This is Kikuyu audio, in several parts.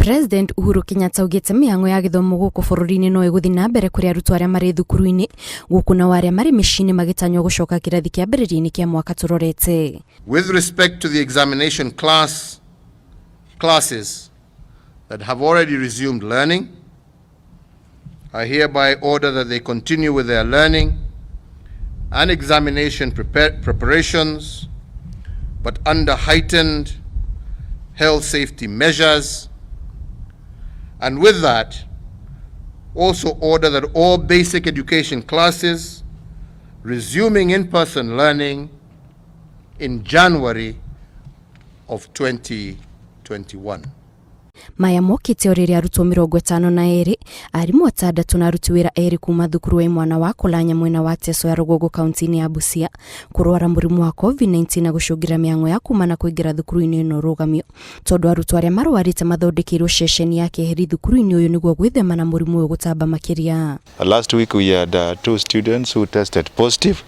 President Uhuru Kenyatta augĩte mĩhang'o ya gĩthomo gũkũ bũrũri-inĩ no ĩgũthiĩ na mbere kũrĩ arutwo arĩa marĩ thukuru-inĩ gũkũ nao arĩa marĩ mĩciĩ-inĩ magĩtanywo gũcoka kĩrathi kĩambĩrĩria-inĩ kĩa mwaka tũrorete. With respect to the examination classes that have already resumed learning, I hereby order that they continue with their learning and examination preparations, but under heightened health safety measures. And with that, also order that all basic education classes resuming in-person learning in January of 2021. Maya mokĩte o rĩrĩa arutwo 52, arimũ atandatũ na aruti wĩra erĩ kuma thukuru wa imwana wa Kũlanya mwena wa Teso ya rũgongo kaunti-inĩ ya Busia kũrwara mũrimũ wa COVID-19 na gũcũngĩra mĩhang'o ya kuma na kũingĩra thukuru-inĩ ĩno rũgamio tondũ arutwo arĩa marwarĩte mathondekeirwo ceceni ya keheri thukuru-inĩ ũyũ nĩguo gwĩthema na mũrimũ ũyũ gũtamba makĩria. Last week we had two students who tested positive,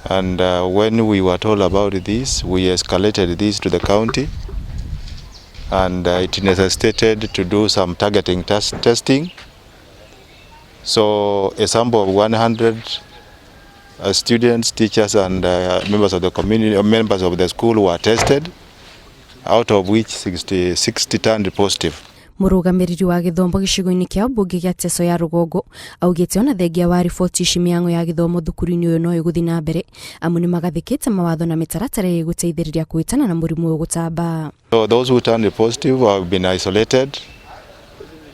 and when we were told about this, we escalated this to the county, and it necessitated to do some targeting testing. So a sample of 100 students, teachers, and members of the community, members of the school were tested, out of which 60 turned positive. Mũrũgamĩrĩri wa gĩthomo gĩcigo-inĩ kĩa mbunge gĩa Teso ya rũgongo augĩte ona thengia wa riboti ici mĩhang'o ya gĩthomo thukuru-inĩ ũyũ no ĩgũthiĩ na mbere amu nĩ magathĩkĩte mawatho na mĩtaratara ĩrĩa ĩgũteithĩrĩria kũhĩtana na mũrimũ ũyũ gũtamba. So those who turned positive have been isolated.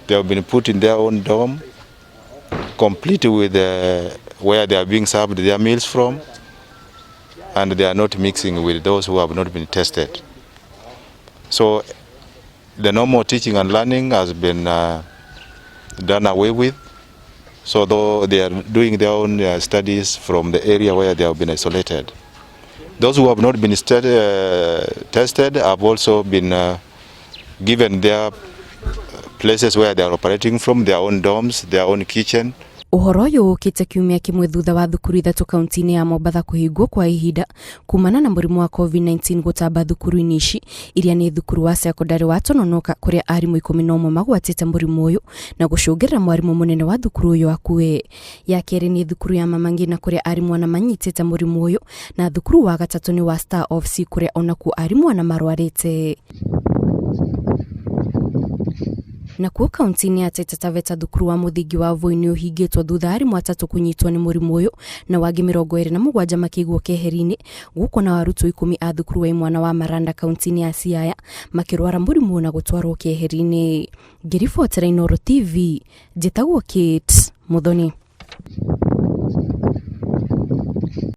They have been put in their own dorm, complete with where they are being served their meals from, and they are not mixing with those who have not been tested. So the normal teaching and learning has been done away with. So though they are doing their own studies from the area where they have been isolated. Those who have not been tested have also been given their places where they are operating from, their own dorms, their own kitchen. Ũhoro ũyũ ũkĩte kiumia kĩmwe thutha wa thukuru ithatũ kaunti-inĩ ya Mombatha kũhingwo kwa ihinda kumana na mũrimũ wa COVID-19 gũtamba thukuru-inĩ ici iria nĩ thukuru wa sekondari wa Tononoka kũrĩa arimũ 11 magwatĩte mũrimũ ũyũ na gũcũngĩrĩra mwarimũ mũnene wa thukuru ũyũ akue. Ya kerĩ nĩ thukuru ya Mama Ngina kũrĩa arimũ ana manyitĩte mũrimũ ũyũ na thukuru wa gatatũ nĩ wa Star of Sea kũrĩa onakuo arimũ ana marwarĩte. Nakuo kaunti-inĩ ya Taita Taveta thukuru wa mũthingi wa Voi nĩ ũhingĩtwo thutha arimũ atatũ kũnyitwo nĩ mũrimũ ũyũ na wangĩ 27 makĩigwo keheri-inĩ gũkũ nao arutwo 10 a thukuru wa imwana wa Maranda kaunti-inĩ ya Siaya makĩrwara mũrimũ ũyũ na gũtwarwo keheri-inĩ. Ngĩribotera Inooro TV, njĩtagwo Kate Muthoni.